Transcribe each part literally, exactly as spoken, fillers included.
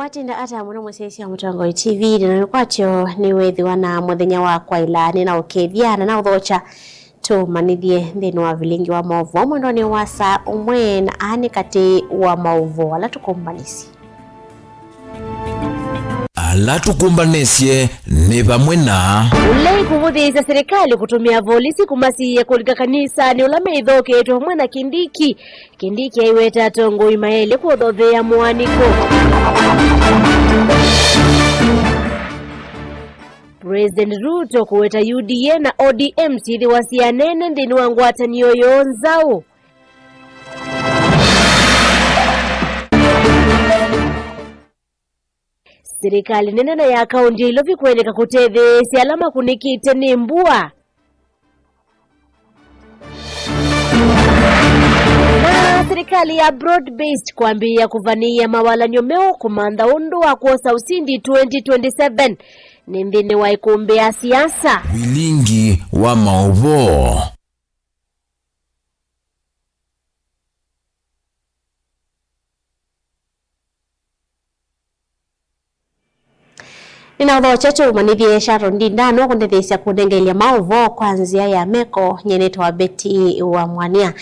Watinda ata mũno mũsyaĩĩsya Mũtongoi T V, na nĩkwatyo nĩwĩthĩwa na mũthenya wa kwaĩla nĩnaũkethya na naũthokya tũmanyĩthye nthĩnĩ wa vilingi wa maũvoo mwendonĩ wa saa ũmwe, na aa nĩ katĩ wa maũvoo ala tũkũmbanĩsye. Ala tũkũmbanĩsye nĩ vamwe na ũlei kũvũthĩĩsya silikalĩ kũtũmĩa volisi kũmasiĩĩa kũlika kanisanĩ ũla meithoketwe vamwe na Kindiki. Kindiki aiweta atongoi maelĩ kũthotheea mũanĩko. President Ruto kũweta U D A na O D M syĩthĩwa syĩ anene nthĩnĩ wa ngwatanĩo yoo nzaũ. Silikalĩ nene na ya kaũntĩ ya Ilovi kũeneka kũtetheesya ala makũnĩkĩte nĩ mbua. Na silikalĩ ya broad based kwambĩĩa kũvanĩĩa mawalany'o meũ kũmantha ũndũ wa kwosa ũsindi twenty twenty-seven nĩ nthĩnĩ wa ĩkũmbĩ ya siasa. Vilingi wa maũvoo. Nĩnaũthokya tũmanyĩthye Sharon Ndinda no kũndetheesya kũnengeelya maũvoo kwa nzĩa ya meko. Nyie nĩtawa Betty wa Mwania.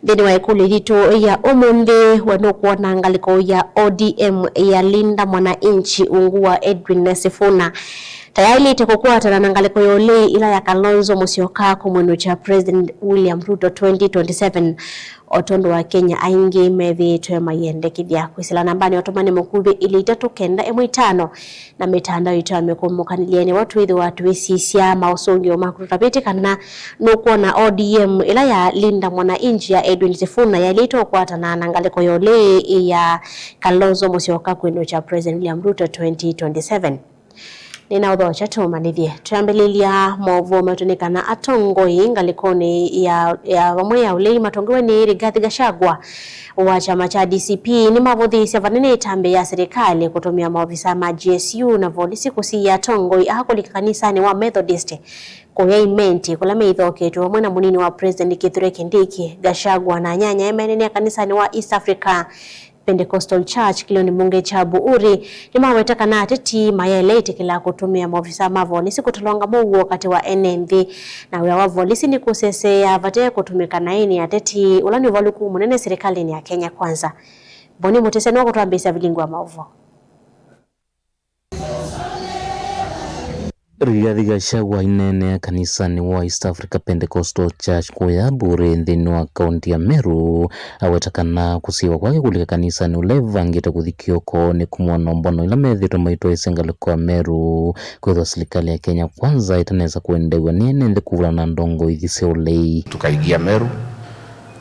Nthĩnĩ wa ĩkũlyo yitũ ya ũmũnthĩ, we nũkwona ngalĩko ya O D M ya Linda Mwananchi ungu wa Edwin Sifuna ta yaĩlĩte kũkwatana na ngalĩko ya ũlei ĩla ya Kalonzo Musyoka kũmwĩnũkya President William Ruto twenty twenty-seven, o tondũ Akenya aingĩ methĩĩtwe maiendekethya. Kwĩsĩla nambanĩ ya ũtũmani mũkuvĩ ilĩ itatũ kenda ĩmwe itano na mĩtandao itũ ya mĩkũmũkanĩlye nĩvo twĩthĩwa twĩsisya maũsũngĩo maku. Tũtavĩtye kana nũkwona O D M ĩla ya Linda Mwananchi ya Edwin Sifuna yaĩlĩte ũkwatana na ngalĩko ya ũlei ya Kalonzo Musyoka kwĩnũkya President William Ruto twenty twenty-seven. Nĩnaũthokya tũmanyĩthye. Twĩambĩlĩlya maũvoo maitũ nĩ kana atongoi ngalĩkonĩ ya, ya vamwe ya ũlei matongoew'e nĩ Rigathi Gachagua wa kyama kya D C P nĩmavũthĩĩsye vanene ĩtambya ya silikalĩ kũtũmĩa maovisa ma G S U na volisi kũsiĩĩa atongoi aa kũlika kanisanĩ wa Methodist kũya Imenti, kũla meithoketwe vamwe na mũnini wa President Kithure Kindiki. Gachagua na anyanyae maenenea kanisanĩ wa East Africa Pentecostal Church kĩlĩonĩ mbunge kya Buuri nĩmaweta kana ateti mayaĩle ĩtĩkĩla kũtũmĩa maovisa ma volisi kũtolonga mũuo katĩ wa ene nthĩ, na wĩa wa volisi nĩ kũseseea vate kũtũmĩka naĩ nĩ ateti, ũla nĩ ũvalũku mũnene silikalĩnĩ ya Kenya Kwanza. Boni Mutisia nĩwe ũkũtwambĩĩsya vilingi wa maũvoo. Rigathi Gachagua aineenea kanisanĩ wa East Africa Pentecostal Church kũya Buuri nthĩnĩ wa kaũntĩ ya Meru, aweta kana kũsiĩĩwa kwake kũlika kanisanĩ ũla ĩvangĩte kũthi kĩoko nĩ kumwa na ũmbano ila methĩĩtwe maitwaĩsya ngalĩko ya Meru, kwĩthwa silikalĩ ya Kenya Kwanza ĩtanesa kũendeew'a nĩ ene nthĩ kũvũla na ndongo ithi sya ũlei. Tukaingia Meru,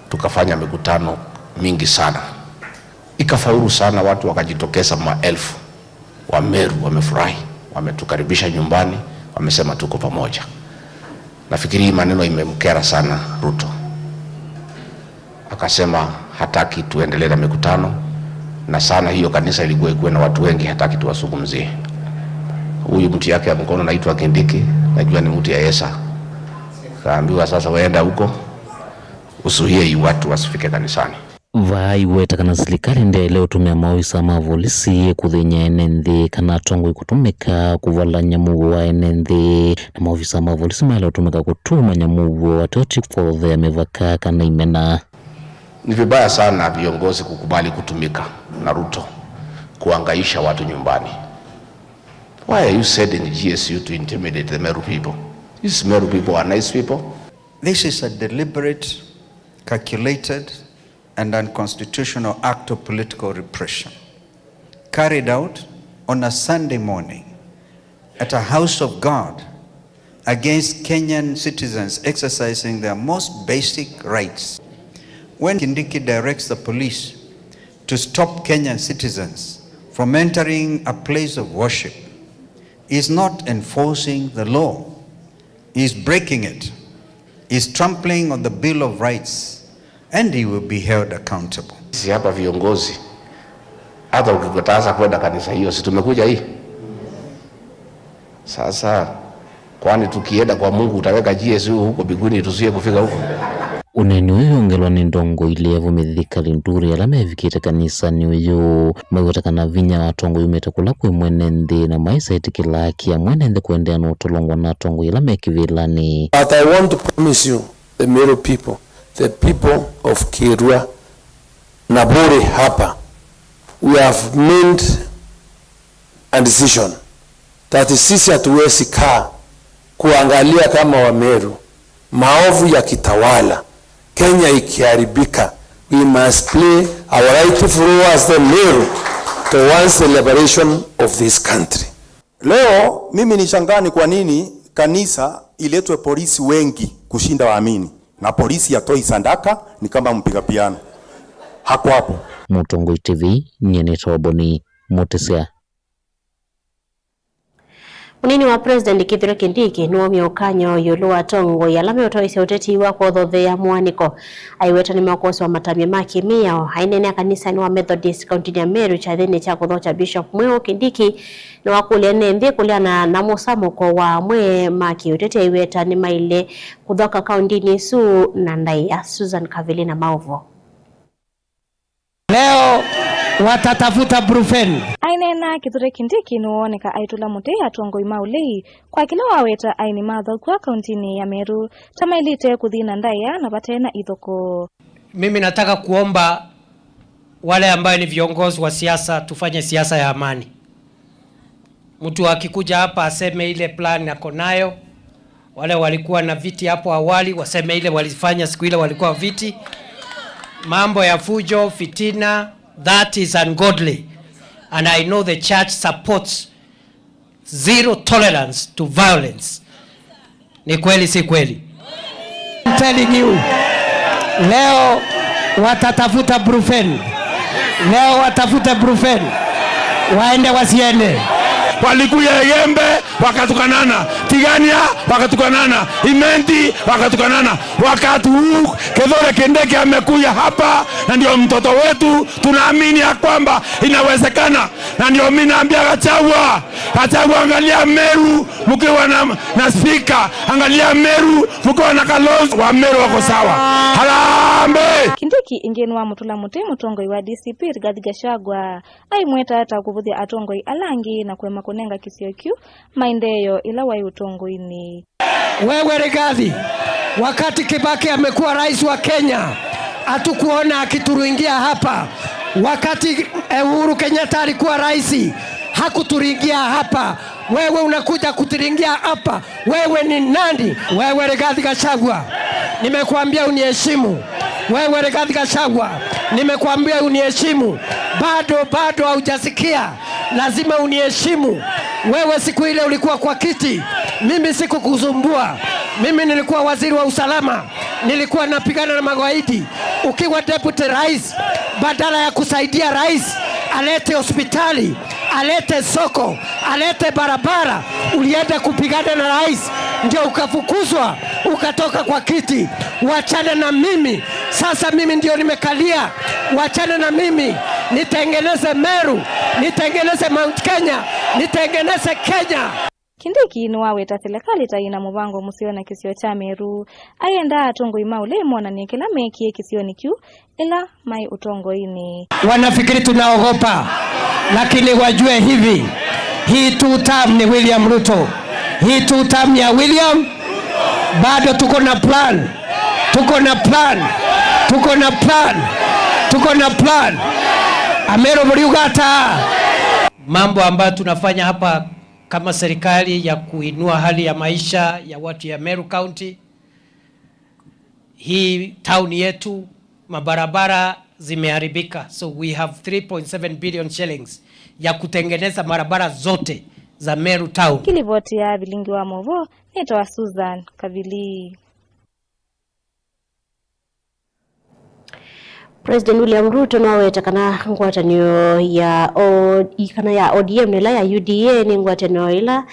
tukafanya mikutano mingi sana. Ikafaulu sana, watu wakajitokeza maelfu. Wameru wamefurahi, wametukaribisha nyumbani, wamesema tuko pamoja. Nafikiri hii maneno imemkera sana Ruto. Akasema hataki tuendelee na mikutano, na sana hiyo kanisa ilikuwa ikuwe na watu wengi, hataki tuwazungumzie. Huyu mtu yake ya mkono naitwa Kindiki, najua ni mtu ya Yesa. Kaambiwa sasa, waenda huko, usuhie hii watu wasifike kanisani. Vaa iweta kana silikalĩ ndyaĩle ũtũmĩa maovisa ma volisi kũthĩny'a ene nthĩ kana atongoi kũtũmĩka kũvalany'a mũuo wa ene nthĩ, na maovisa ma volisi maĩle ũtũmĩka kũtũmany'a mũuo ateo ti kũvothea mĩvaka kana imena. Ni vibaya sana viongozi kukubali kutumika na Ruto kuhangaisha watu nyumbani. Why are you sending G S U to intimidate the Meru people? These Meru people are nice people. This is a deliberate, calculated, and unconstitutional act of political repression carried out on a Sunday morning at a house of God against Kenyan citizens exercising their most basic rights. When Kindiki directs the police to stop Kenyan citizens from entering a place of worship, he's not enforcing the law. He's breaking it. He's trampling on the Bill of Rights, and he will be held accountable. Sisi hapa viongozi, hata ukikataza kwenda kanisa hiyo, si tumekuja hii? Sasa, kwani tukienda kwa Mungu utaweka G S U huko mbinguni tusiye kufika huko? Ũneeni ũyũ wĩongelwa nĩ ndongoi ilĩ evu Mithika Linturi ala mevikĩte kanisanĩ ũyũ. Maiweta kana vinya wa atongoi umĩte kũla kwĩ mwene nthĩ na maisaĩtĩkĩla haki ya mwene nthĩ kũendeea na ũtolongwa na atongoi ala me kĩvĩlanĩ. But I want to promise you, the Meru people, the people of Kĩrua na Buri hapa, we have made a decision that sisi hatuwezi kaa kuangalia kama Wameru maovu yakitawala, Kenya ikiharibika. We must play our rightful role as the Meru towards the liberation of this country. Leo mimi nishangaa ni kwa nini kanisa iletwe polisi wengi kushinda waamini, na polisi hatoi sadaka, ni kama mpiga piano. Hako hapo. Mũtongoi T V, nyie nĩtawa Boni Mũtĩsya. Mũnini wa President Kithure Kindiki nĩwaumya ũkany'o ĩũlũ wa atongoi ala meũtaĩsya ũteti wa kũthothea mũaanĩko. Aiweta nĩmeũkoswa matambya ma kĩmĩao. Aineenea kanisanĩ wa Methodist kauntinĩ ya Meru kyathinĩ kya kũthokya Bishop mweũ, Kindiki nĩwakũlya ene nthĩ kũleana na mũsamũko wa amwe ma kĩũteti. Aiweta nĩmaĩle kũthoka kauntinĩ ĩsu na ndaĩa. Susan Kavili na maũvoo. Leo watatafuta brufen. Aineena, Kithure Kindiki nĩwooneka aitũla mũtĩ atongoi ma ũlei kwa kĩla waweta aini ma athaukw'a kauntinĩ ya Meru ta maĩlĩte kũthi na ndaĩa na vate na ithokoo. Mimi nataka kuomba wale ambayo ni viongozi wa siasa, tufanye siasa ya amani. Mtu akikuja hapa aseme ile plan ako nayo. Wale walikuwa na viti hapo awali waseme ile walifanya siku ile walikuwa viti. Mambo ya fujo, fitina, that is ungodly. And I know the church supports zero tolerance to violence. Ni kweli, si kweli? I'm telling you, leo watatafuta brufen. Leo watafute brufen. Waende wasiende. Walikuja Igembe, wakatukanana. Tigania, wakatukanana. Imenti, wakatukanana. Wakati huu, Kithure Kindiki amekuja hapa, na ndio mtoto wetu, tunaamini ya kwamba inawezekana. Na ndio mimi naambia Gachagua, Gachagua, angalia Meru mkiwa na, na speaker, angalia Meru mkiwa na Kalonzo, wa Meru wako sawa. Harambee! Kindiki ĩngĩ nĩwamũtũla mũtĩ mũtongoi wa D C P Rigathi Gachagua, aimweta ta kũvũthya atongoi ala angĩ na kũema kũnenga kĩsio kĩu maendeeo ĩla waĩ ũtongoinĩ. Wewe Rigathi, wakati Kibaki amekuwa rais wa Kenya, hatukuona akituringia hapa. Wakati, eh, Uhuru Kenyatta alikuwa rais, hakuturingia hapa. Wewe unakuja kuturingia hapa. Wewe ni nani? Wewe Rigathi Gachagua, nimekuambia uniheshimu. Wewe Rigathi Gachagua, nimekuambia uniheshimu. Bado, bado haujasikia. Lazima uniheshimu. Wewe siku ile ulikuwa kwa kiti, mimi sikukusumbua. Mimi nilikuwa waziri wa usalama, nilikuwa napigana na magaidi. Ukiwa deputy rais, badala ya kusaidia rais alete hospitali, alete soko, alete barabara, ulienda kupigana na rais, ndio ukafukuzwa, ukatoka kwa kiti. Wachana na mimi. Sasa mimi ndio nimekalia. Wachana na mimi. Nitengeneze Meru, nitengeneze Mount Kenya, nitengeneze Kenya. Kindiki nĩwaweta silikalĩ ta ĩna mũvango mũseo na kĩsio kya Meru. Ayendaa atongoi ma ũlei monany'e kĩla meekie kĩsionĩ kĩu ĩla maĩ ũtongoinĩ. Wanafikiri tunaogopa, lakini wajue hivi, hii two term ni William Ruto. Hii two term ya William, bado tuko na plan. Tuko na plan. Tuko na plan. Tuko na plan. Ameru mũriuga ata? Mambo ambayo tunafanya hapa kama serikali ya kuinua hali ya maisha ya watu ya Meru County. Hii town yetu, mabarabara zimeharibika. So we have three point seven billion shillings ya kutengeneza barabara zote za Meru Town. Kĩlivoti ya vilingi wa maũvoo, nĩtawa Susan Kavili. President William Ruto nĩwaweta kana ngwatanĩo ya O-, kana ya O D M na ĩla ya U D A nĩ ngwatanĩo ĩla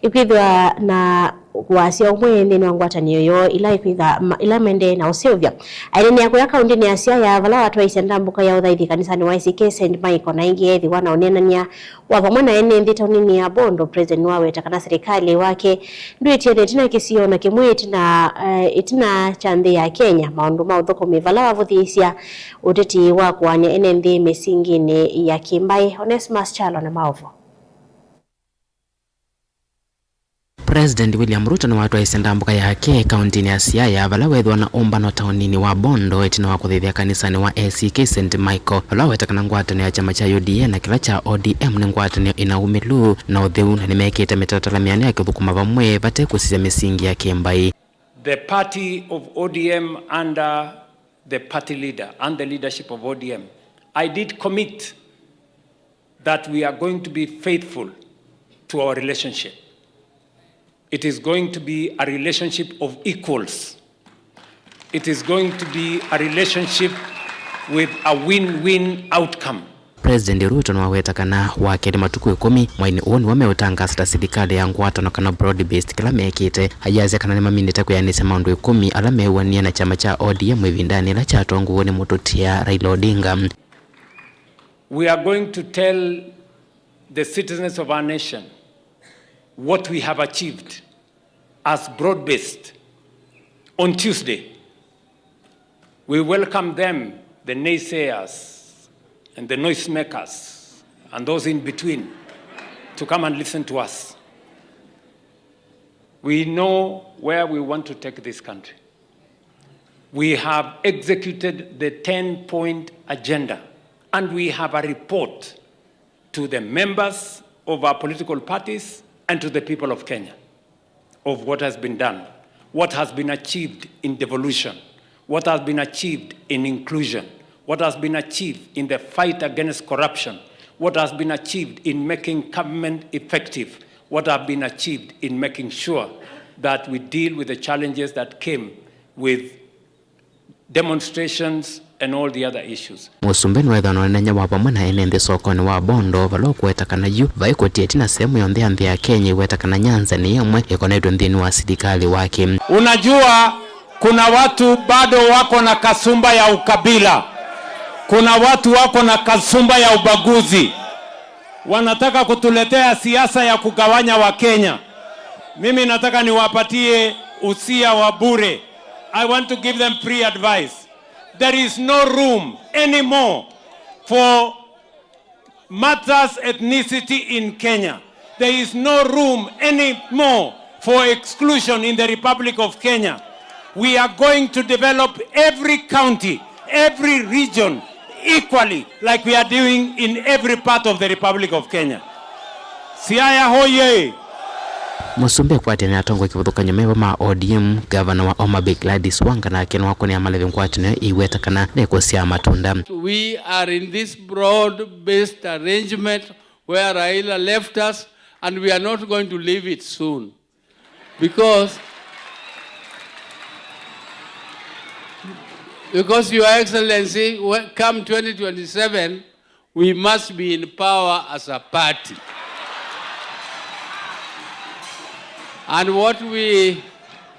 ĩkwĩthĩwa na wasya ũmwe nthĩnĩ wa ngwatanĩo yoo ila ikwĩka ma-, ila maendee na ũseũvya. Aineenea kũya kaũntĩnĩ ya Siaya, vala watwaisye ndambũka ya ũthaithi kanisanĩ wa A C K Saint Michael, na ĩngĩ ethĩwa na ũneenany'a wa vamwe na ene nthĩ taoninĩ ya Bondo. President nĩwaweta kana silikalĩ wake ndwĩtie na ĩtina kĩsio na kĩmwe ĩtina, eh, ĩtina kya nthĩ ya Kenya maũndũ ma ũthũkũmi vala wavũthĩĩsya ũteti wa kũaany'a ene nthĩ mĩsinginĩ ya kĩmbaĩ. Onesmus Kyalo na maũvoo. President William Ruto nĩwatwaisye ndambũka yake kaũntĩnĩ ya Siaya, vala weethĩwa na ũmbano taoninĩ wa Bondo ĩtina wa kũthĩthĩa kanisanĩ wa A C K Saint Michael, vala waweta kana ngwatanĩo ya kyama kya U D A na kĩla kya O D M nĩ ngwatanĩo ĩna ũmĩlu na ũtheu, na nĩmekĩte mĩtalatala mĩana ya kũthũkũma vamwe vate kũsisya mĩsingi ya kĩmbaĩ. The party of O D M under the party leader and the leadership of O D M, I did commit that we are going to be faithful to our relationship. It is going to be a relationship of equals. It is going to be a relationship with a win-win outcome. President Ruto nĩwaweta kana wa kelĩ matukũ ĩkũmi mweinĩ ũũ nĩw'o meũtangaasa ta silikalĩ ya ngwatano kana broad based kĩla mekĩte. Ayasya kana nĩmaminĩte kwĩanĩsya maũndũ ĩkũmi ala meewanie na kyama kya O D M ĩvindanĩ ĩla kyatongoew'e nĩ mũtũtia Raila Odinga. We are going to tell the citizens of our nation what we have achieved as broad-based on Tuesday. We welcome them, the naysayers and the noisemakers and those in between, to come and listen to us. We know where we want to take this country. We have executed the ten-point agenda, and we have a report to the members of our political parties and to the people of Kenya of what has been done, what has been achieved in devolution, what has been achieved in inclusion, what has been achieved in the fight against corruption, what has been achieved in making government effective, what have been achieved in making sure that we deal with the challenges that came with demonstrations and all the other issues. Mũsumbĩ nĩwethwa na ũnenenya wa vamwe na ene nthĩ sokonĩ wa Bondo, vala ũkũweta kana yu vai kũtia ĩtina sehemu yonthe ya nthĩ ya Kenya ĩweta kana Nyanza nĩ ĩmwe ĩkonetwe nthĩnĩ wa silikalĩ wake. Unajua, kuna watu bado wako na kasumba ya ukabila. Kuna watu wako na kasumba ya ubaguzi. Wanataka kutuletea siasa ya kugawanya Wakenya. Mimi nataka niwapatie usia wa bure. I want to give them free advice. There is no room anymore for matters ethnicity in Kenya. There is no room anymore for exclusion in the Republic of Kenya. We are going to develop every county, every region equally, like we are doing in every part of the Republic of Kenya. Siaya hoye! Mũsumbĩ akwatĩanĩa atongoi kĩvathũkany'o meva ma O D M, ngavana wa Homa Bay Gladys Wanga nake nĩwakũnĩa maleve ngwatanĩo ĩiweta kana nĩkũsyaa matunda. We are in this broad-based arrangement where Raila left us, and we are not going to leave it soon. Because, because, Your Excellency, when, come twenty twenty-seven, we must be in power as a party. And what we,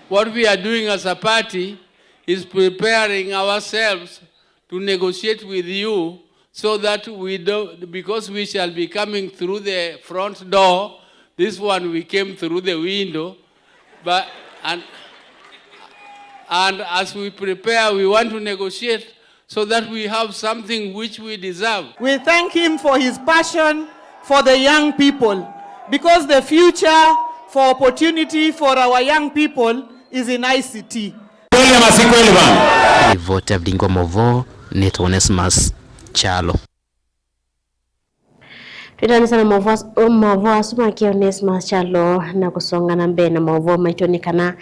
what we are doing as a party is preparing ourselves to negotiate with you so that we do, because we shall be coming through the front door, this one we came through the window, but, and, and as we prepare, we want to negotiate so that we have something which we deserve. We thank him for his passion for the young people, because the future for opportunity for our young people is in I C T. Kweli ama si kweli bana? Ripoti ya Vilingi wa Mauvoo, nĩtawa Onesmus Kyalo. Twĩtanĩsya na maũvoo as-, maũvoo asu make Onesmus Kyalo na kũsonga na mbee na maũvoo maitũ nĩ kana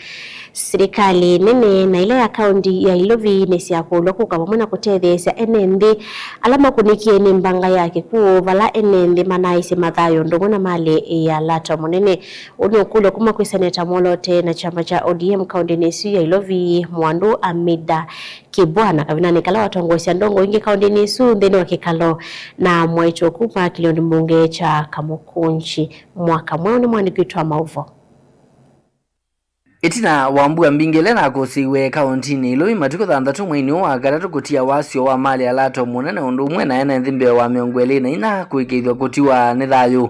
silikalĩ nene na ĩla ya kaũnti ya Ilovi nĩsyakũlw'a kũka vamwe na kũtetheesya ene nthĩ ala makũnĩkie nĩ mbanga ya kĩkw'ũ, vala ene nthĩ manaaisye mathayũ ũndũ ũmwe na malĩ ya lato mũnene. Ũũ nĩ ũkũlyo kuma kwĩ seneta mwoloote na kyama kya O D M kaũntinĩ ĩsu ya Ilovi, Mwandu Amida Kibwana, kavindanĩ kala watongoesya ndongoi ingĩ kaũntinĩ ĩsu nthĩnĩ wa kĩkalo na mwaitũ kuma kĩlĩonĩ mbunge kya Kamukunji. Mwaka mweũ nĩ mwandĩki witũ wa maũvoo. Ĩtina wa mbua mbingĩ ĩla nakũsĩiwe kaũntinĩ Ilovi matukũ thanthatũ mweinĩ ũũ wa katatũ kũtia wasyo wa malĩ ya Lato mũnene ũndũ ũmwe na ene nthĩ mbee wa mĩongo ĩlĩ na inya kũĩkĩĩthw'a kũtiwa nĩ thayũ.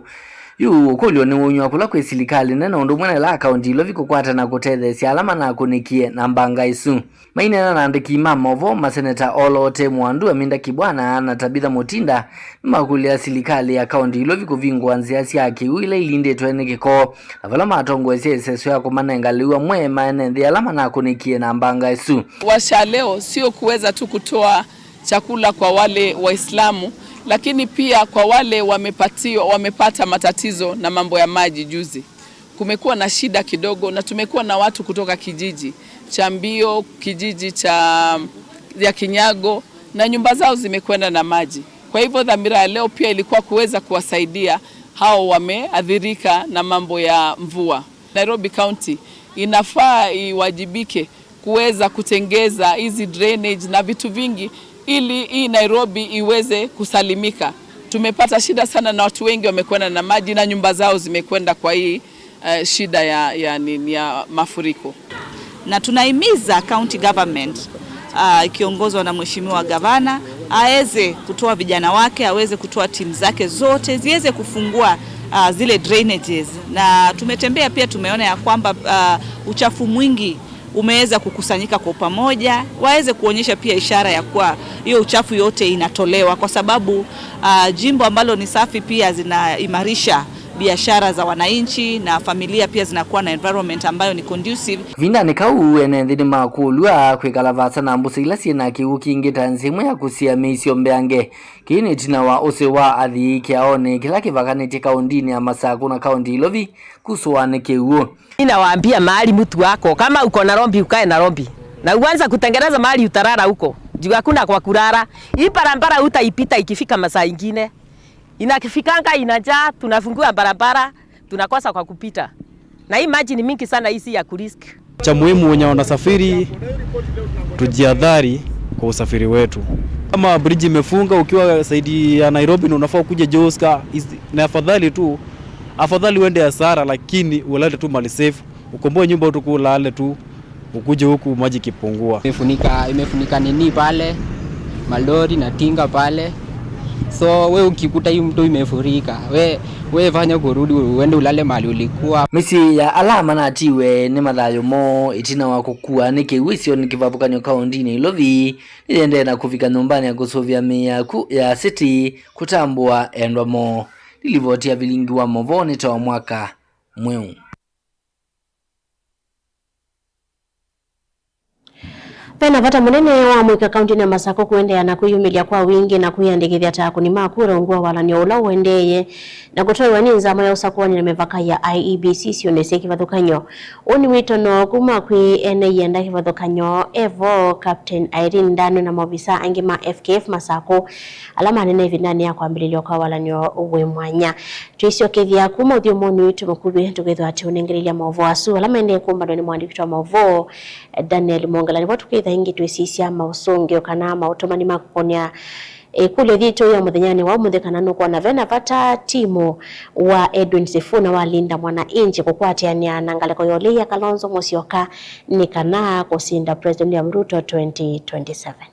Yu ũkũlyo nĩ ũnywa kũla kwĩ silikalĩ nene ũndũ ũmwe na ĩla kaũnti Ilovi kũkwata na kũtetheesya ala manakũnĩkie na mbanga ĩsu. Maineena na andĩki ma maũvoo, maseneta Olote Mwandu, Aminda Kibwana na Tabitha Mutinda nĩmakũlya silikalĩ ya kaũnti Ilovi kũvingũa nzĩa sya kĩw'ũ ila ilindĩtwe nĩ kĩko, na vala matongoesye ĩseso ya kũmanenga lĩu amwe ma ene nthĩ ala manakũnĩkie na mbanga ĩsu. Washa leo sio kuweza tu kutoa chakula kwa wale Waislamu, lakini pia kwa wale wamepatio, wamepata matatizo na mambo ya maji juzi. Kumekuwa na shida kidogo, na tumekuwa na watu kutoka kijiji cha Mbio, kijiji cha, ya Kinyago, na nyumba zao zimekwenda na maji. Kwa hivyo, dhamira ya leo pia ilikuwa kuweza kuwasaidia hao wameathirika na mambo ya mvua. Nairobi County inafaa iwajibike kuweza kutengeza hizi drainage na vitu vingi ili hii Nairobi iweze kusalimika. Tumepata shida sana na watu wengi wamekwenda na maji na nyumba zao zimekwenda kwa hii, eh, shida ya, ya, nini, ya mafuriko. Na tunahimiza county government, ah, ikiongozwa na mheshimiwa gavana, aweze kutoa vijana wake, aweze kutoa timu zake zote ziweze kufungua, ah, zile drainages. Na tumetembea pia, tumeona ya kwamba, ah, uchafu mwingi umeweza kukusanyika kwa pamoja, waweze kuonyesha pia ishara ya kuwa hiyo uchafu yote inatolewa, kwa sababu, ah, jimbo ambalo ni safi pia zinaimarisha biashara za wananchi na familia pia zinakuwa na environment ambayo ni conducive. Kavindanĩ kau, ene nthĩ nĩmakũlw'a kwĩkala vaasa na mbũsĩ ila syĩ na kĩw'ũ kingĩ ta nzĩa ĩmwe ya kũsiĩa mĩisyo mbeange. Kĩĩ nĩ ĩtina wa ũsĩ wa athii kĩaonĩ kĩla kĩvakanĩtye kaũntinĩ ya Masakũ na kaũnti Ilovi kusũwa nĩ kĩw'ũ. Ninawaambia mahali mtu wako, kama uko Nairobi, ukae Nairobi. Na uanze kutengeneza mahali utalala huko. Juu hakuna kwa kulala. Hii barabara utaipita ikifika masaa ingine. Inafikanga inajaa, tunafungiwa barabara, tunakosa kwa kupita. Na hii maji ni mingi sana, hii si ya kurisk. Cha muhimu wenye wanasafiri, tujihadhari kwa usafiri wetu. Kama bridge imefunga, ukiwa saidi ya Nairobi na unafaa ukuje Joska, is-, ni afadhali tu, afadhali uende hasara, lakini ulale tu mali safe. Ukomboe nyumba tu, kulale tu, ukuje huku maji ikipungua. Imefunika, imefunika nini pale, malori na tinga pale. So we ukikuta hii mto imefurika, we, we fanya kurudi, uende ulale mahali ulikuwa. Mĩsyĩ ya ala manatiwe nĩ mathayũ moo ĩtina wa kũkua nĩ kĩw'ũ isionĩ kĩvathũkany'o kaũntinĩ Ilovi nĩyĩendee na kũvika nyũmbanĩ ya kũsũvĩa mĩĩ yaku ya City kũtambũa endwa moo. Nĩ livoti ya Vilingi wa Maũvoo nĩ ta wa mwaka mweũ. Ve na vata mũnene wa mũika kaũntinĩ ya Masakũ kũendeea na kwĩyumĩlya kwa wingĩ na kwĩyandĩkĩthya ta akũni ma kura ungu wa walany'o ũla ũendeeye na kũtwaĩwa nĩ nzama ya ũsakũani na mĩvaka ya I E B C isionĩ syĩ kĩvathũkany'o. Ũũ nĩ wĩtano kuma kwĩ ene ianda kĩvathũkany'o e vo, Captain Irene Ndanu na maovisa angĩ ma F K F Masakũ ala manene ĩvindanĩ ya kwambĩlĩlya kwa walany'o wĩ mwanya. Twĩsyokethya kuma ũthyũmũnĩ witũ mũkuvĩ, tũkethĩwa tũũnengelelya maũvoo asu ala maendee kũmbanwa nĩ mũandĩki witũ wa maũvoo, Daniel Mwongela. Nĩvo tũkethĩa ĩngĩ twĩsisya maũsũngĩo kana maũtũmani ma kũkũnĩa ĩkũlyo yitũ ya mũthenyanĩ wa ũmũnthĩ, kana nũkwona ve na vata timu wa Edwin Sifuna wa Linda Mwananchi kũkwatĩanĩa na ngalĩko ya ũlei ya Kalonzo Musyoka nĩ kana kũsinda President William Ruto twenty twenty-seven.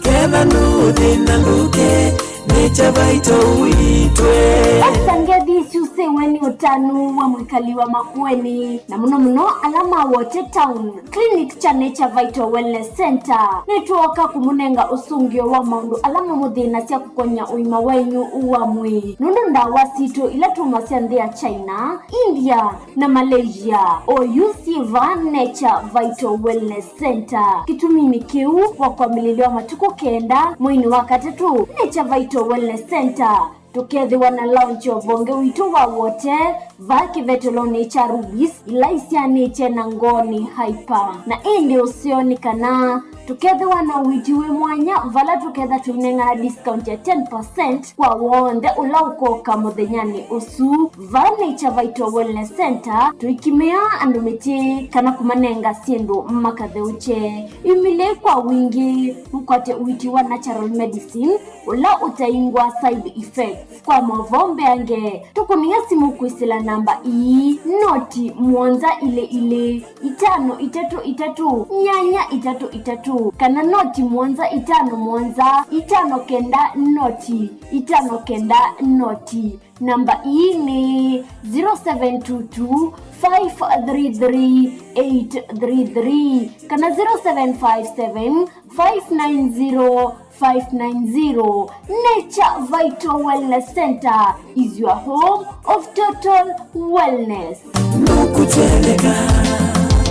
Ketha nũthĩna ndũke, nĩ Chavaito ũitwe. Pastor Ngethi syusĩwe nĩ ũtanu wa mwĩkali wa Makueni, na mũno mũno ala ma Wote Town. Clinic kya Nature Vital Wellness Center nĩtwooka kũmũnenga ũsũngĩo wa maũndũ ala mamũthĩnasya kũkony'a ũima wenyu wa mwĩĩ, nũndũ ndawa sitũ ila tumasya nthĩ ya China, India na Malaysia, oyu syĩ vaa Nature Vital Wellness Center. Kĩtuminĩ kĩu, wa kwambĩlĩlya wa matukũ kenda mweinĩ wa katatũ, Nature Vital Wellness Center tũkethĩwa na launch of vonge witũ wa Wote Vaa kĩvetelonĩ kya Rubies, ila isyaanĩtye na Ngooni Hyper. Na ĩndĩ ũseo nĩ kana tũkethĩwa na ũiiti wĩ mwanya vala tũketha tũinengana discount ya ten percent kwa w'onthe ũla ũkoka mũthenyanĩ ũsu. Vaa Nature Vital Wellness Center, tũikimĩaa andũ mĩtĩ kana kũmanenga syĩndũ makatheũkye. Imilei kwa wingĩ, ũkwate ũiiti wa natural medicine ũla ũtaingwa side effects. Kwa maũvoo mbeange, tũkũnĩe simũ kwĩsĩla namba ii, noti mũonza ilĩ ilĩ, itano itatũ itatũ, nyanya itatũ itatũ, kana noti mũonza itano mũonza, itano kenda noti, itano kenda noti. Namba ii nĩ zero seven two two, five three three, eight three three kana zero seven five seven, five nine zero, five nine zero. Nature Vital Wellness Center is your home of total wellness. Nũkũtendeka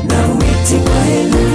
na wĩti wa ĩlu.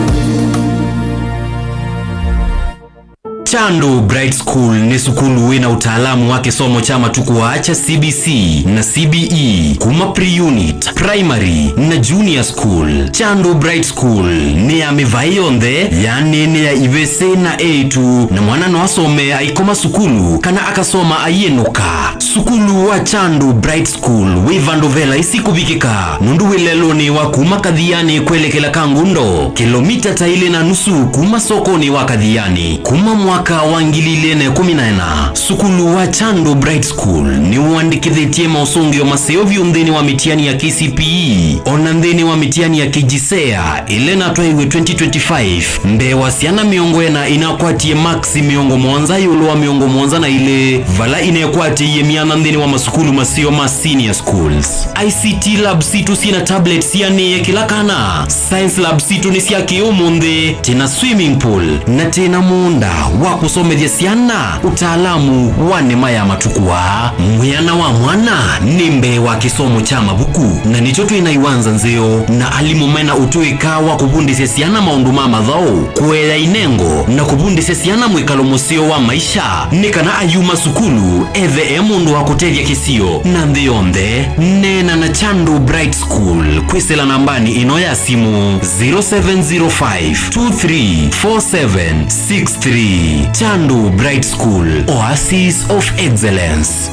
Chandu Bright School nĩ sukulu wĩ na ũtaalamu wa kĩsomo kya matukũ aa kya C B C na C B E kuma pre-unit, primary na junior school. Chandu Bright School nĩ ya mĩvaĩ yonthe, yaani nĩ ya ivĩsĩ na eĩtu, na mwana no asome aikoma sukulu kana akasoma aiĩnũka. Sukulu wa Chandu Bright School wĩ vandũ ve laisi kũvikĩka, nũndũ wĩ lelũnĩ wa kuma Kathiani kwelekela Kangundo, kĩlomita ta ilĩ na nusu kuma sokonĩ wa Kathiani. Kuma mwaka wa ngili ilĩ na ĩkũmi na ĩna, sukulu wa Chandu Bright School nĩũandĩkĩthĩtye maũsũngĩo maseo vyũ nthĩnĩ wa mĩtiani ya K C P E, o na nthĩnĩ wa mĩtiani ya K J S E A ĩla ĩnatwaiwe twenty twenty-five. Mbee wa syana mĩongo ĩna inakwatie maksi mĩongo mũonza ĩũlũ wa mĩongo mũonza na ilĩ, vala inekwatĩie myanya nthĩnĩ wa masukulu maseo ma senior schools. I C T lab sitũ syĩ na tablets sianĩe kĩla kana. Science lab sitũ nĩ sya kĩ-ũmũnthĩ, twĩ na swimming pool, na twĩ na mũũnda wa kũsomethya syana ũtaalamu wa nĩma ya matukũ aa. Mwĩana wa mwana nĩ mbee wa kĩsomo kya mavuku, na nĩkyo twĩ na iwanza nzeo na alimũ me na ũtũĩka wa kũvundĩsya syana maũndũ ma mathaũ, kũea inengo, na kũvundĩsya syana mwĩkalo mũseo wa maisha, nĩ kana ayuma sukulu ethe e mũndũ wa kũtethya kĩsio na nthĩ yonthe. Neena na Chandu Bright School kwĩsĩla nambanĩ ĩno ya simũ, zero seven zero five two three four seven six three. Chandu Bright School, Oasis of Excellence.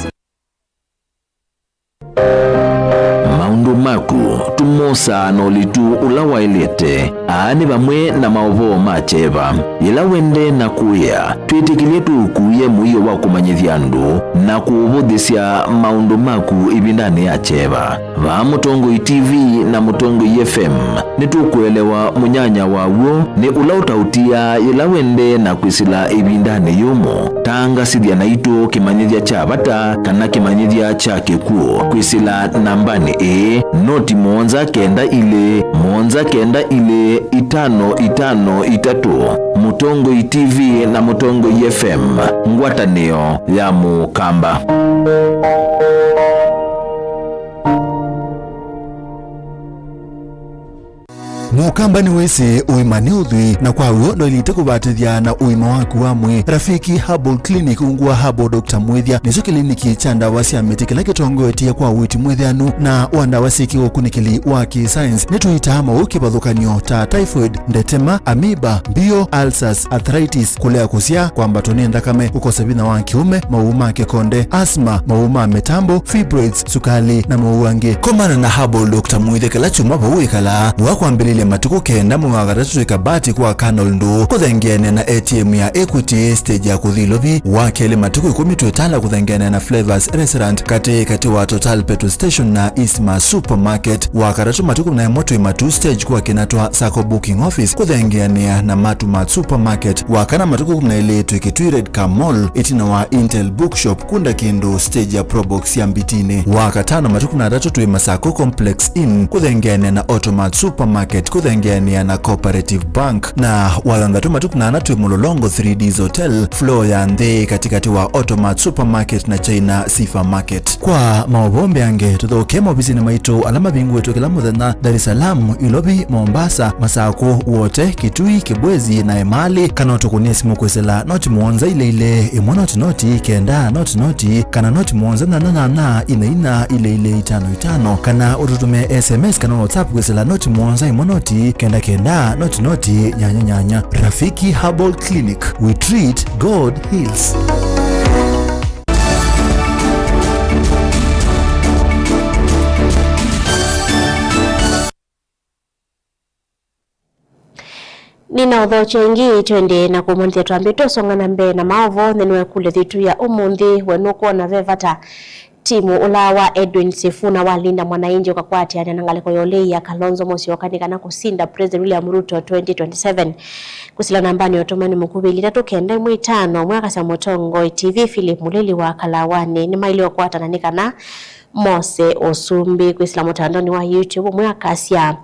Maũndũ maku tũmosaa na ũlitu ũla waĩlĩte. Aa nĩ vamwe na maũvoo ma kyeva. Yĩla wende na kũĩa, twĩtĩkĩlye tũũkuĩe mũio wa kũmanyĩthya andũ na kũũvũthĩsya maũndũ maku ĩvindanĩ ya kyeva. Vaa Mũtongoi T V na Mũtongoi F M, nĩtũkũelewa mũnyanya wa w'o nĩ ũla ũtaũtiaa yĩla wende na kwĩsĩla ĩvindanĩ yũmũ. Tangasĩthya naitũ kĩmanyĩthya kya vata kana kĩmanyĩthya kya kĩkw'ũ kwĩsĩla nambanĩ ĩĩ, noti mũonza kenda ilĩ, mũonza kenda ilĩ, itano itano itatũ. Mũtongoi T V na Mũtongoi F M, ngwatanĩo ya Mũkamba. Mũkamba nĩwĩsĩ ũima nĩ ũthwii, na kwa w'o ndwaĩlĩte kũvatĩthya na ũima waku wa mwĩĩ. Rafiki Herbal Clinic, ungu wa Herbal Doctor Mwĩthya, nĩkyo kĩliniki kya ndawa sya mĩtĩ kĩla kĩtongoetye kwa ũiiti mwĩthĩanu na wa ndawa syĩ kĩũkunĩkĩli wa kĩ-science. Nĩtũitaa maũũ kĩvathũkany'o ta typhoid, ndetema, amoeba, mbio, ulcers, arthritis, kũlea kũsyaa, kwambatwa nĩ nthakame, kũkosa vinya wa kĩũme, maũũ ma kĩkonde, asthma, maũũ ma mĩtambo, fibroids, sukali, na maũũ angĩ. Komana na Herbal Doctor Mwĩthya kĩla kyumwa vau wĩkalaa, wa kwambĩlĩlya matukũ kenda mwei wa katatũ twĩ Kabati kwa Colonel Ndũũ, kũthengeanĩa na A T M ya Equity, stage ya kũthi Ilovi, wa kelĩ matukũ ĩkũmi twĩ Tala kũthengeanĩa na Flavors Restaurant, katĩ katĩ wa Total Petrol Station na Eastmart Supermarket, wa katatũ matukũ na ĩmwe twĩ Matuu stage kwa Kinatwa Sacco Booking Office, kũthengeanĩa na Matumart Supermarket, wa kana matukũ ĩkũmi na elĩ twĩ Kitui Red Car Mall, ĩtina wa Intel Bookshop, kunda kĩndũ stage ya Probox ya Mbitinĩ. Wa katano matukũ na atatũ twĩ Masako Complex Inn, kũthengeanĩa na Automart Supermarket, kũthengeanĩa na Cooperative Bank. Na wathanthatũ matukũ na ana twĩ Mũlolongo three Ds Hotel, floor ya nthĩ katĩkatĩ wa Automat Supermarket na China Sifa Market. Kwa maũvoo mbeange, tũthokee maovisinĩ maitũ ala mavingũĩtwe kĩla mũthenya Dar es Salaam, Ilovi, Mombasa, Masakũ, Wote, Kitui, Kibwezi na Emali, kana ũtũkũnĩe simũ kwĩsĩla noti mũonza ile ile ĩmwe noti noti kenda noti noti kana noti mũonza nyanya nyanya ine inya ile ile itano itano, kana ũtũtũmĩe S M S kana WhatsApp kwĩsĩla noti mũonza ĩmwe noti kenda kenda noti noti nyanya nyanya. Rafiki Herbal Clinic, we treat, God heals. Nĩnaũthokya ĩngĩ, twendee na kũmanyĩthya twambĩte ũsonga na mbee na maũvoo nthĩnĩ wa ĩkũlyo yitũ ya ũmũnthĩ. We nũkwona ve vata timu ũla wa Edwin Sifuna wa Linda Mwananchi ũkakwatĩanĩa na ngalĩko ya ũlei ya Kalonzo Musyoka nĩ kana kũsinda President William Ruto twenty twenty-seven? Kwĩsĩla nambanĩ ya ũtũmani mũkuvĩ ilĩ itatũ kenda ĩmwe itano, mwakasya mũtongoi T V Philip Mũlili wa Kalawanĩ nĩmaĩle ũkwatana nĩ kana mose ũsumbĩ. Kwĩsĩla mũtandaonĩ wa YouTube, ũmwe akasya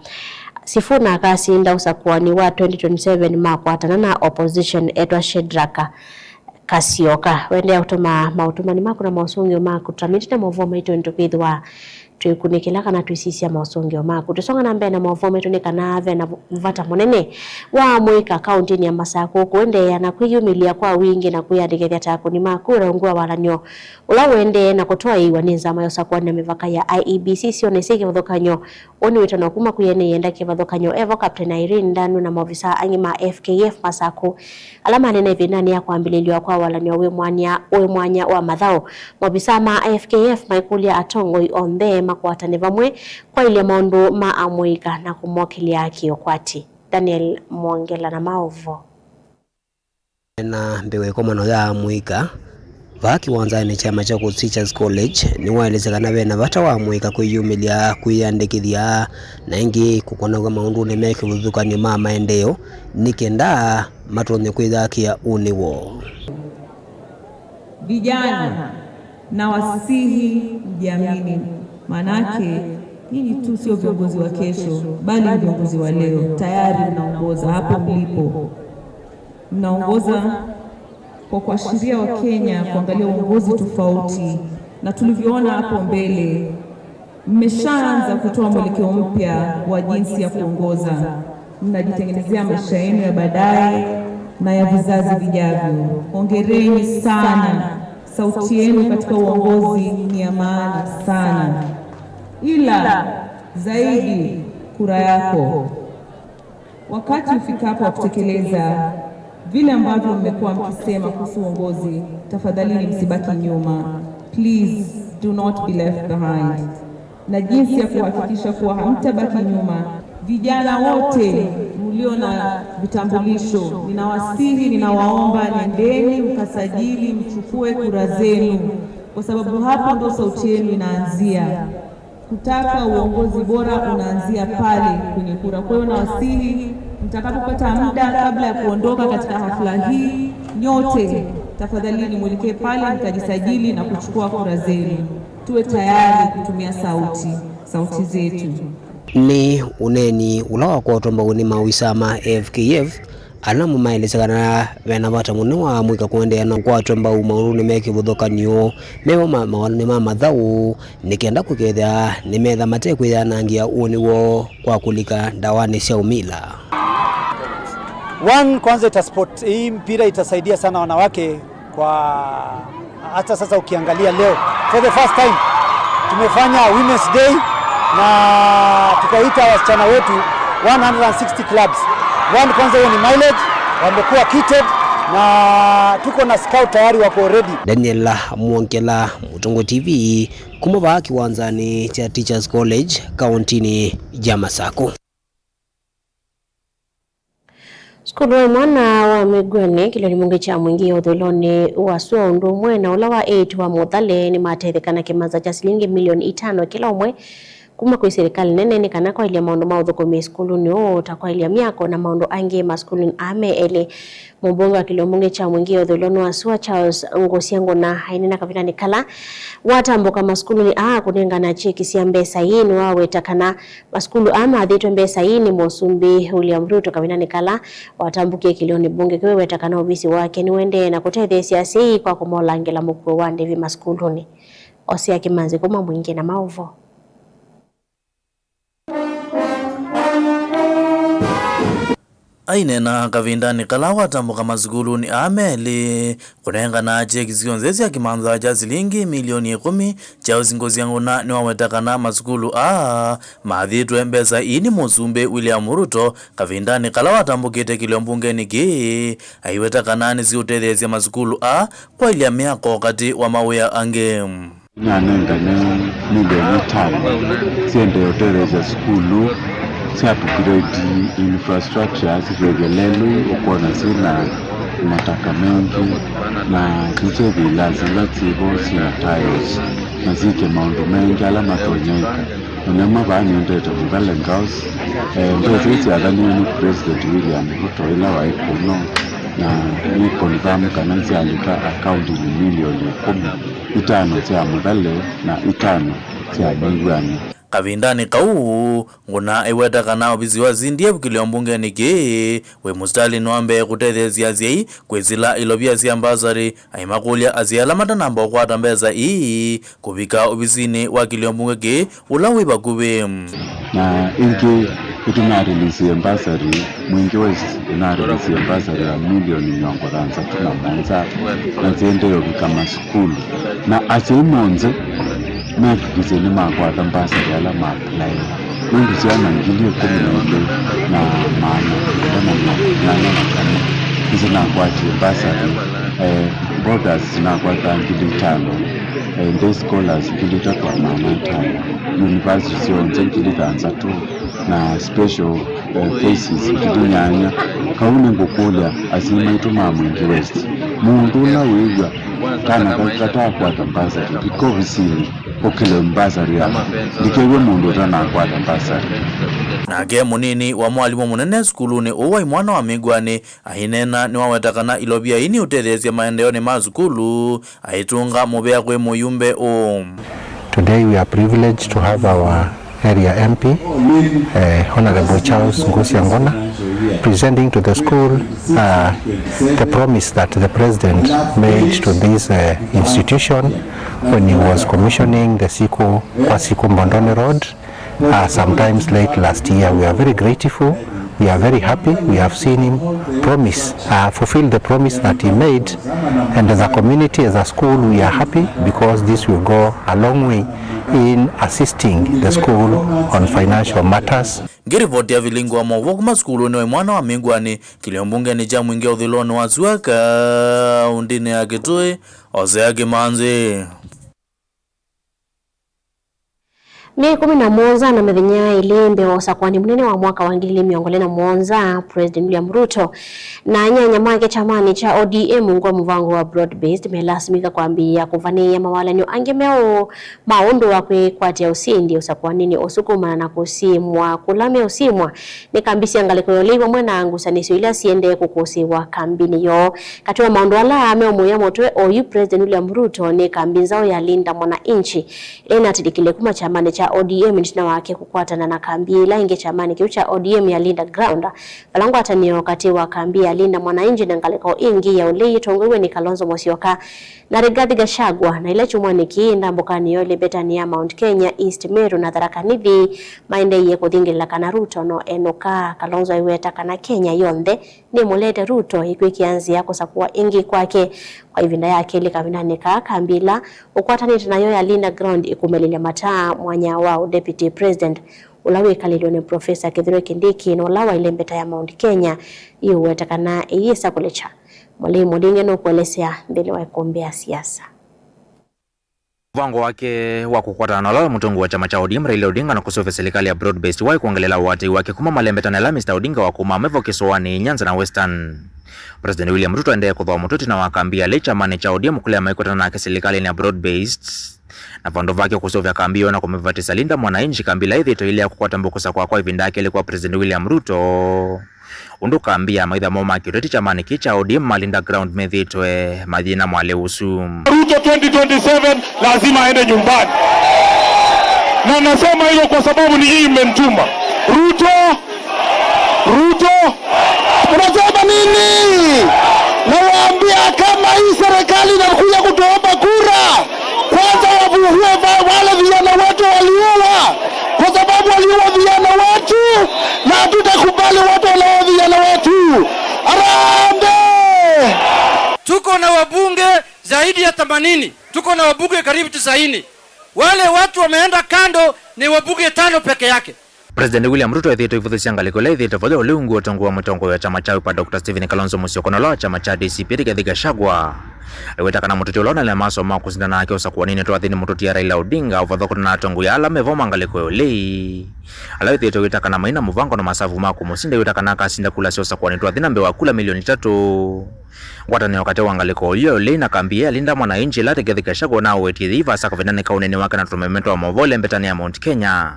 Sifuna akasinda ũsakũanĩ wa twenty twenty-seven makwatana na opposition etwa Shedrack Kasyoka. Wendeea kũtũma maũtũmani maku na maũsũngĩo maku, tũtamĩte na maũvoo maitũ nĩtũkwĩthĩwa twĩkunĩkĩla kana twĩsisya maũsũngĩo maku. Tũsonga na mbee na maũvoo maitũ nĩ kana ve na vata mũnene wa amũika kaũntĩnĩ ya Masakũ kũendeea na kwĩyumĩlya kwa wingĩ na kwĩyandĩkĩthya ta akũni ma kura ungu wa walan'yo ũla ũendee na kũtwaĩĩwa nĩ nzama ya ũsakũanĩa mĩvaka ya I E B C syonethye kĩvathũkany'o. Ũũ nĩ wĩtano kuma kwĩ ene ĩenda kĩvathũkany'o evo Captain Irene Ndanu na maovisa angĩ ma F K F Masakũ ala manene ĩvindanĩ ya kwambĩlĩlw'a kwa walan'yo wĩ mwanya, wĩ mwanya wa mathaũ. Maovisa ma F K F maikũlya atongoi onthe makwatane vamwe kwaĩlya maũndũ ma amũika na kũmokĩlya kĩũkwati. Daniel Mwongela na maũvoo. Na mbee wa ĩkomano ya amũika vaa kĩwanzanĩ kya Machakos Teachers College, nĩwaelesya kana ve na vata wa amũika kwĩyumĩlya, kwĩyandĩkĩthya, na ĩngĩ kũkonaw'a maũndũnĩ me kĩvathũkany'o ma maendeeo nĩ kenda matonye kwĩyakĩa ũnĩ woo. Vijana, nawasihi mjiamini, manake nyinyi tu sio viongozi wa kesho, bali ni viongozi wa leo. Tayari mnaongoza hapo mlipo. Mnaongoza kwa kuashiria Wakenya kuangalia uongozi tofauti, na tulivyoona hapo mbele, mmeshaanza kutoa mwelekeo mpya wa jinsi ya kuongoza. Mnajitengenezea maisha yenu ya baadaye na ya vizazi vijavyo. Hongereni sana. Sauti yenu katika uongozi ni ya maana sana. Ila zaidi, kura yako. Wakati ufikapo wa kutekeleza vile ambavyo mmekuwa mkisema kuhusu uongozi, tafadhalini msibaki nyuma. Please do not be left behind. Na jinsi ya kuhakikisha kuwa hamtabaki nyuma, vijana wote mlio na vitambulisho, ninawasihi, ninawaomba, nendeni mkasajili, mchukue kura zenu, kwa sababu hapo ndo sauti yenu inaanzia. Kutaka uongozi bora unaanzia pale kwenye kura. Kwa hiyo nawasihi, mtakapopata muda kabla ya kuondoka katika hafla hii, nyote tafadhalini mwelekee pale mkajisajili na kuchukua kura zenu. Tuwe tayari kutumia sauti, sauti zetu. Nĩ ũneeni ũla wakwatwa mbau nĩ maovisaa ma F K F, ala namo maelesya kana ve na vata mũnene wa amũika kũendeea na kũkwatwa mbau maũndũnĩ me kĩvathũkany'o, mevo ma-, mawalanĩ ma mathaũ, nĩ kenda kũkethĩa nĩmetha matekwĩyanangĩa ũnĩ woo kwa kũlika ndawanĩ sya ũmila. One, kwanza ita support, hii mpira itasaidia sana wanawake kwa, hata sasa ukiangalia leo, for the first time, tumefanya Women's Day na tukaita wasichana wetu one hundred sixty clubs. One, kwanza hiyo ni mileage, wamekuwa kitted na tuko na scout tayari wako ready. Daniel Mwongela, Mũtũngũ T V, kuma vaa kĩwanzanĩ kya Teachers College, kaũntĩnĩ ya Masakũ. Sukulu wa mwana wa Mĩguanĩ kĩlĩonĩ mũngĩ kya Mwingĩ ũthũĩlonĩ wa sua ũndũ ũmwe na ũla wa eight wa Mũthale nĩmatetheka na kĩmanza kya silingi milioni itano kĩla ũmwe kuma kwĩ silikalĩ nene nĩ kana kwaĩlya maũndũ ma ũthũkũmi sukulunĩ ũũ, ta kwaĩlya myako na maũndũ angĩ masukulunĩ aa me elĩ. Mũmbunge wa kĩlio mbunge kya Mwingĩ ũthũĩlonĩ wa sua Charles Ngũsya Ngũna aineena kavindanĩ kala watambũka masukulunĩ aa kũnengana kyeki sya mbesa ii nĩwaweta kana masukulu aa mathĩtwe mbesa ii nĩ Mũsumbĩ William Ruto kavindanĩ kala watambũkie kĩlionĩ mbunge kĩu eweta kana ovisi wake nĩũendee na kũtetheesya asyai kwa kũmolangĩla mũkuo wa ndĩvi masukulunĩ. Osea Kĩmanzi kuma Mwingĩ na maũvoo. Aineena kavindanĩ kala watambũka masukulunĩ aa melĩ kũnengana kyeki syonthe sya kĩmanza kya silingi milioni ĩkũmi, Charles Ngũsya Ngũna nĩwaweta kana masukulu aa mathĩtwe mbesa ii nĩ Mũsumbĩ William Ruto kavindanĩ kala watambũkĩte kĩlio mbungenĩ kĩĩ, aiweta kana nĩsiũtetheesya masukulu aa kwaĩlya myako katĩ wa mawĩa angĩ. Nĩanengane milioni itano syendee ũtetheesya sukulu sya upgrade infrastructure, sikethya lelũ ũkwona syĩna mataka maingĩ, na syĩkethya ilasi ila syĩvo syĩna tiles, na syĩke maũndũ maingĩ ala matonya ĩka. Na nĩma vaa nĩendete Muthale Girls, eh, mbesa ii syathanĩwe nĩ President William Ruto ĩla waĩ kũno, na nĩ confirm kana nĩsyalika akauntinĩ milioni ĩkũmi, itano sya Muthale na itano sya Mĩw'anĩ. Kavindanĩ kau, Ngũna aiweta kana ovisi wa C D F kĩlio mbungenĩ kĩĩ wĩ mũsitalĩnĩ wa mbee kũtetheesya asyai kwĩsĩla ilovia sya mbasarĩ, aimakũlya asyai ala matanamba ũkwata mbesa ii kũvika ovisinĩ wa kĩlio mbunge kĩĩ ũla wĩ vakuvĩ. Na ĩngĩ, nĩtũnarelease mbasarĩ, Mwingĩ West ĩnarelease mbasarĩ ya milioni mĩongo thanthatũ na mũonza, na siendee ũvika masukulu. Na asyai monthe mehakikisye nĩmakwata mbasarĩ ala maaplaĩe, nũndũ syana ngili ĩkũmi na ilĩ na maana kenda na mĩongo ĩnana na kana nĩsinakwatie mbasarĩ. Eh, boarders sinakwataa ngili itano, eh, day scholars ngili itatũ na maana atano, university syonthe ngili thanthatũ, na special, eh, cases ngili nyanya. Kau nĩngũkũlya asyai maitũ ma Mwingĩ West, mũndũ ũla wĩw'a kana ka-, katakwata mbasarĩ, vika ovisinĩ ũkĩle mbasarĩ yako. Ndikew'e mũndũ ũtanakwata mbasarĩ. Nake mũnini wa mwalimũ mũnene sukulunĩ ũũ wa imwana wa Mĩw'anĩ aineena nĩwaweta kana ilovia ii nĩũtetheesya maendeonĩ ma sukulu, aitũnga mũvea kwĩ mũyumbe ũũ. Today we are privileged to have our area M P, eh, Honorable Charles Ngũsya Ngũna, presenting to the school, uh, the promise that the president made to this, uh, institution when he was commissioning the Siku, Kwa Siku Mbondoni Road, uh, sometimes late last year. We are very grateful. We are very happy. We have seen him promise, uh, fulfill the promise that he made. And as a community, as a school, we are happy because this will go a long way in assisting the school on financial matters. Ngiripoti ya vilingi wa maũvoo kuma sukulunĩ wa imwana wa Mĩw'anĩ, kĩlio mbungenĩ kya Mwingĩ ũthũĩlonĩ wa sua kaũntĩnĩ ya Kitui, Osea Kĩmanzi. Myei ĩkũmi na mũonza na mĩthenya ĩlĩ mbee wa ũsakũani mũnene wa mwaka wa ngili ili mĩongo ĩlĩ na mũonza, President William Ruto na anyanya make kyamanĩ kya O D M ungu wa mũvango wa broad based melasimika kwambĩĩa kũvanĩĩa mawalany'o angĩ meũ ma ũndũ wa kwĩkwatĩa ũsindi ũsakũaninĩ ũsu kumana na kũsimwa kũla meũsimwa nĩ kambi sya ngalĩko ya ũlei vamwe na ngusanĩsyo ila siendee kũkũsĩĩwa kambinĩ yoo. Katĩ wa maũndũ ala meũmũĩa mũtwe oyu President William Ruto nĩ kambi nzaũ ya Linda Mwananchi ĩla ĩnatilikile kuma kyamanĩ kya O D M ĩtina wake kũkwatana na kambi ĩla ĩngĩ kyamanĩ kĩu kya O D M ya Linda Ground, vala ngwatanĩo katĩ wa kambi ya Linda Mwananchi na ngalĩko ĩngĩ ya ũlei ĩtongoew'e nĩ Kalonzo Musyoka na Rigathi Gachagua, na ĩla kyumwanĩ kĩĩ ndambũkanĩ yoo ĩlembetanĩ ya Mount Kenya, East Meru na Tharaka Nithi maendeeie kũthingĩlĩla kana Ruto no enũka. Kalonzo aiweta kana Kenya yonthe nĩmũlete Ruto ĩkwĩkĩa nzĩa kũsakũa ĩngĩ kwake kwa ĩvinda ya kelĩ kavindanĩ kaa kambi ĩla ũkwatanĩte nayo ya Linda Ground ĩkũmĩlĩlya mataa mwanya wa ũ Deputy President ũla wĩkalĩlwe nĩ Professor Kithure Kindiki na ũla waile mbeta ya Mount Kenya ĩũweta kana ĩyĩsa kũlekya. Mwalei Mũlinge nũkũelesya nthĩnĩ wa ĩkũmbĩ ya siasa. Mũvango wake wa kũkwatana na ũla wĩ mũtongoi wa kyama kya O D M Raila Odinga na kũseũvya silikalĩ ya broad based waĩ kwongelela ũatĩĩi wake kuma malembetani ala Mister Odinga wa kuma Mevo Kĩsũanĩ, Nyanza na Western. President William Ruto aendee kũthooa mũtwe ĩtina wa kambi ya Lake Chamani kya O D M kũlea maikwatana nake silikalĩnĩ ya broad based, na vandũ vake kũseũvya kambi ĩyo na kũmĩvatĩsya Linda Mwananchi, kambi ĩla ĩthĩĩtwe ĩilea ya kũkwata mbũkũ sya kwakwa ĩvinda ya kelĩ kwa President William Ruto. Ũndũ kambi ya maitha moo ma kĩũteti kyamanĩ kĩĩ kya O D M ma Linda Ground methĩĩtwe mayĩna mwalĩ ũsu. Ruto twenty twenty-seven lazima aende nyumbani. Na nasema hilo kwa sababu ni hii mmenituma. Ruto, Ruto. Unasema nini? Nawaambia kama hii serikali inakuja kutuomba kura, kwanza wavuvue va-, wale vijana wetu waliuwa, kwa sababu waliua vijana wetu, na hatutakubali watu wanaua vijana wetu. Harambee! Tuko na wabunge zaidi ya themanini. Tuko na wabunge karibu tisaini. Wale watu wameenda kando ni wabunge tano peke yake. President William Ruto ethĩĩtwe aivũthĩsya ngalĩko ĩla ĩthĩĩtwe vo ya ũlei ungu wa ũtongoi wa mũtongoi wa kyama kya Wiper, Doctor Stephen Kalonzo Musyoka, na ũla wa kyama kya D C P Rigathi Gachagua. Aiweta kana mũteti ũla ũnaĩle maasoo ma kũsinda nake ũsakũaninĩ twa athi nĩ mũtũtia Raila Odinga, ũvatho kũtana na atongoi ala me vo ma ngalĩko ya ũlei, ala wĩthĩĩtwe wĩta kana maina mũvango na masavu ma kũmũsinda, aiweta kana akasinda kula sya ũsakũani twa athi na mbee wa kula milioni itatũ. Ngwatanĩo katĩ wa ngalĩko ĩyo ya ũlei na kambi ya Linda Mwananchi ĩla Rigathi Gachagua ũnawetie yĩi vaasa kavindanĩ ka ũneeni wake na tũmeme twa maũvoo ĩlembetanĩ ya Mount Kenya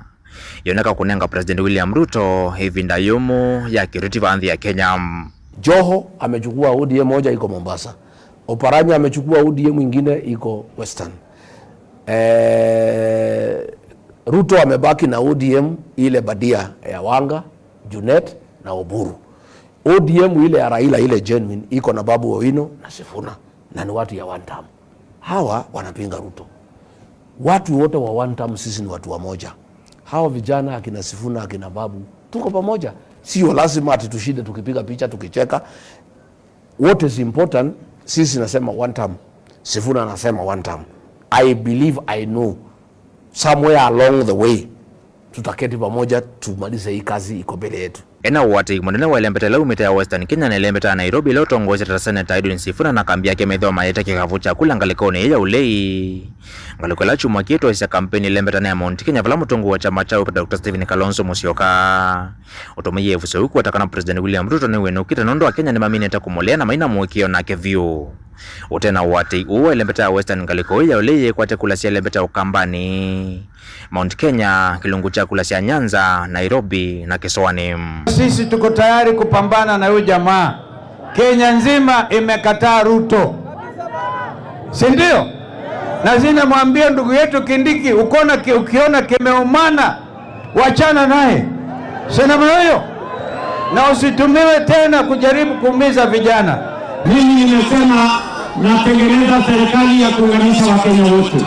yoneka kũnenga President William Ruto ĩvinda yũmũ ya kĩũteti vaa nthĩ ya Kenya. Joho amechukua O D M moja iko Mombasa. Oparanya amechukua O D M ingine iko Western. Eh, Ruto amebaki na O D M ile badia ya Wanga, Junet na Oburu. O D M ile ya Raila, ile genuine, iko na Babu Owino na Sifuna, na ni watu ya one term. Hawa wanapinga Ruto. Watu wote wa one term, sisi ni watu wamoja. Hawa vijana, akina Sifuna, akina Babu, tuko pamoja. Sio lazima ati tushinde tukipiga picha, tukicheka. What is important, sisi nasema one term, Sifuna anasema one term. I believe, I know, somewhere along the way, tutaketi pamoja, tumalize hii kazi iko mbele yetu. Ena ũatĩĩi mũnene wa ĩlembeta ĩla umĩte ya Western Kenya na ĩlembeta ya Nairobi ĩla ũtongoesye ta Senator Edwin Sifuna na kambi yake methĩwa mayĩte kĩkavũ kya kula ngalĩkonĩ ĩĩ ya ũlei. Ngalĩko ĩla kyumwa kĩĩ twaisya kampeni ĩlembetanĩ ya Mount Kenya, vala mũtongoi wa kyama kya Wiper, Doctor Stephen Kalonzo Musyoka ũtũmĩie ĩvuso ũkwata kana President William Ruto nĩwĩnũkĩte nũndũ Akenya nĩmaminĩte kũmũlea na maina mũĩkĩĩo nake vyũ. Ũte na ũatĩĩi ũũ wa ĩlembeta ya Western, ngalĩko ĩĩ ya ũlei yĩkwate kula sya ĩlembeta ya Ũkambanĩ, Mount Kenya, kĩlungu kya kula sya Nyanza, Nairobi na Kĩsũanĩ. Sisi tuko tayari kupambana na huyu jamaa. Kenya nzima imekataa Ruto, si ndio? Na sisi namwambia ndugu yetu Kindiki, ukiona ki-, ukiona kimeumana, wachana naye, si namna hiyo, na usitumiwe tena kujaribu kuumiza vijana. Mimi nimesema natengeneza serikali ya kuunganisha Wakenya wote,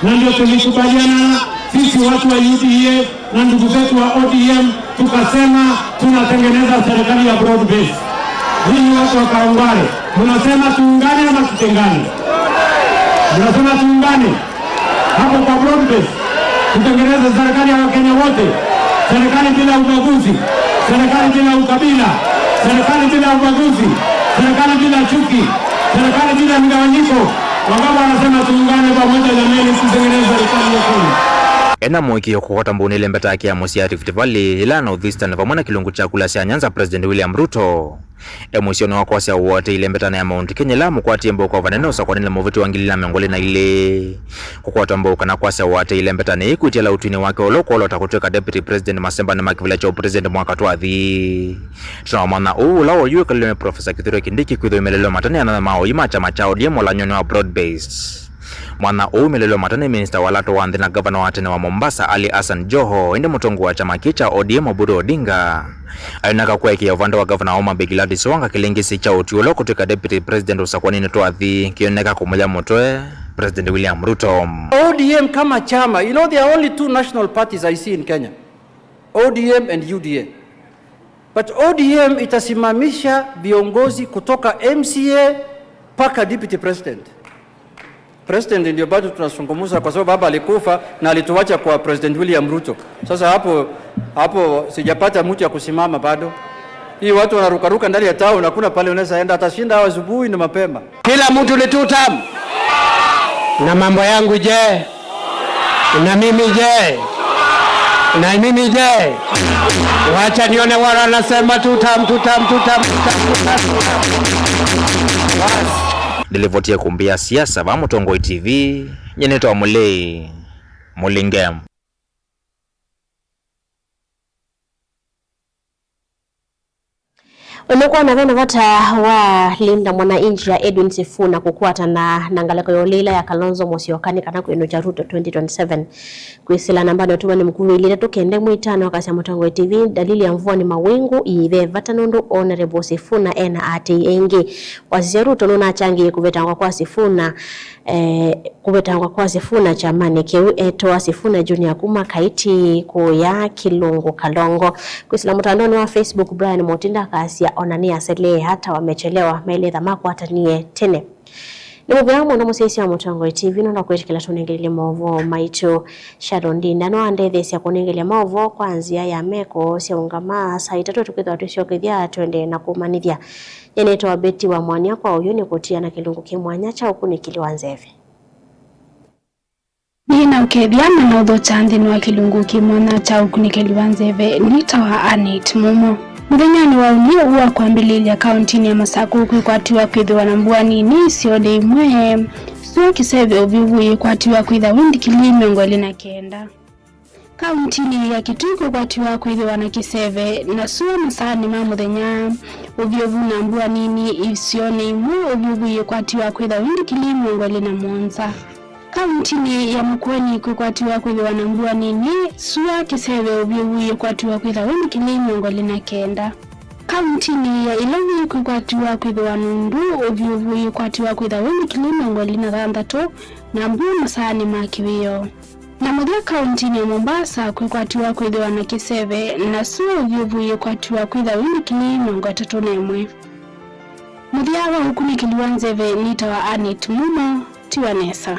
na ndio tulikubaliana sisi watu wa U D A na ndugu zetu wa O D M, tukasema tunatengeneza serikali ya broad base. Nyinyi watu wa Kawangware, mnasema tuungane ama tutengane? Mnasema tuungane hapo kwa broad base, tutengeneze serikali ya Wakenya wote, serikali bila ubaguzi, serikali bila ukabila, serikali bila ubaguzi, serikali bila chuki, serikali bila mgawanyiko. Wangapi wanasema tuungane pamoja jameni, tutengeneze serikali ya Kenya? Ena mũĩkĩĩo kũkwata mbũnĩ ĩlembeta yake ya mũsyĩ ya Rift Valley, ĩla North Eastern, vamwe na kĩlungu kya kula sya Nyanza, President William Ruto e mũsyonĩ wa kwasya ũatĩĩi ĩlembetanĩ ya Mount Kenya ĩla amũkwatie mbũkũ vanene ũsakũanĩnĩ mwaka wa ngili ilĩ na mĩongo ĩlĩ na ilĩ. Kũkwata mbũkũ kana kwasya ũatĩĩi ĩlembetanĩ ĩĩ kwĩtĩala ũtwinĩ wake ũla ũkwolota kũtw'ĩka Deputy President masembanĩ ma kĩvĩla kya ũpresident mwaka twathi. Tũnamanya ũu ũla woyu wĩkalilwe nĩ Professor Kithure Kindiki kwĩthĩwa imelelwa matane anana ma oyu ma kyama kya O D M ũlany'onĩ wa broad based. Mwana ũũ ũmelelwa matane nĩ minista wa lato wa nthĩ na gavana wa tene wa Mombasa, Ali Hassan Joho, ĩndĩ mũtongoi wa kyama kĩĩ kya O D M, Oburu Odinga, ayoneka kũekĩa ũvande wa gavana wa Homa Bay, Gladys Wanga, kĩlĩngĩsĩ kya ũtwi ũla ũkũtw'ĩka deputy president ũsakũanĩnĩ twathi kĩyoneka kũmũya mũtwe President William Ruto. O D M kama chama, you know, there are only two national parties I see in Kenya, O D M and U D A. But O D M itasimamisha viongozi kutoka M C A mpaka deputy president. President ndio bado tunazungumza kwa sababu baba alikufa na alituacha kwa President William Ruto. Sasa hapo, hapo sijapata mtu ya kusimama bado. Hii watu wanarukaruka ndani ya town, hakuna pale unaweza enda, atashinda hao asubuhi na mapema. Kila mtu ni two term. Na mambo yangu je? Na mimi je? Na mimi je? Wacha nione wala anasema tutam, tutam, tutam, tutam, tutam, tutam. Bas. Nĩlĩvotie kumbi ya siasa va Mũtongoi T V, nyie nĩtawa Mũlei Mũlinge. Ũnũkwona vena vata wa Linda Mwananchi ya Edwin Sifuna kũkwatana na ngalĩko ya ũlĩla ya Kalonzo Musyoka nĩ kana kwĩnũkya Ruto twenty twenty-seven. Kwĩsĩla nambanĩ ũtũmani mũkuvĩ ilĩ itatũ kenda ĩmwe itano akasya Mũtongoi T V, dalili ya mvua ni mawingu, ii ve vata nũndũ Honorable Sifuna ena aatĩĩi aingĩ. Wasisya Ruto nũnachangie kũvetangwa kwa Sifuna, eh, kũvetangwa kwa Sifuna kyamanĩ kĩu, etawa Sifuna Junior kuma Kaiti kũya Kilungu Kalongo. Kwĩsĩla mũtandaonĩ wa Facebook, Brian Mutinda akasya ona nĩ aselee hata wamechelewa, maĩlĩtha makwatanie tene. Nĩ mũvea mũno mũsyaĩĩsya wa Mũtongoi T V nũndũ wa kwĩtĩkĩla tũnengelile maũvoo maitũ. Sharon Ndinda nĩwandetheesya kũnengelya maũvoo kwa nzĩa ya meko syaũngama saa itatũ tũkwĩthĩwa twĩsyokethya tũendee na kũmanyĩthya. Nyie nĩtawa Betty wa Mwania kwa ũyu nĩ kũtia na kĩlungu kĩ mwanya kya ũkunĩkĩli wa nzeve. Nĩ na ũkethya na naũthokya nthĩnĩ wa kĩlungu kĩ mwanya kya ũkunĩkĩli wa nzeve nĩtawa Annet Mumo. Mũthenyanĩ wa ũnĩ wa kwambĩlĩlya kaũntinĩ ya Masakũ kwĩkwatiwa kwĩthĩwa na mbua nini isionĩ imwe, sua kĩseve ũvyũvu yĩkwatiwa kwĩtha windi kili mĩongo ĩlĩ na kenda. Kaũntinĩ ya Kitui kwĩkwatiwa kwĩthĩwa na kĩseve na sua masaanĩ ma mũthenya, ũvyũvu na mbua nini isionĩ imwe, ũvyũvu yĩkwatiwa kwĩtha windi kili mĩongo ĩlĩ na mũonza. Kaũntinĩ ya Makueni kwĩkwatiwa kwĩthĩwa na mbua nini, sua kĩseve ũvyũvu yĩkwatiwa kwĩtha windi kili mĩongo ĩlĩ na kenda. Kaũntinĩ ya Ilovi kwĩkwatiwa kwĩthĩwa nũndũ ũvyũvu yĩkwatiwa kwĩtha windi kili mĩongo ĩlĩ na thanthatũ na mbua masaanĩ ma kĩwĩoo. Na mũthya kaũntinĩ ya Mombasa kwĩkwatiwa kwĩthĩwa na kĩseve na sua ũvyũvu yĩkwatiwa kwĩtha windi kili mĩongo ĩtatũ na ĩmwe. Mũthya wa ũkunĩkĩli wa nzeve nĩtawa Annet Mumo, tiwa nesa.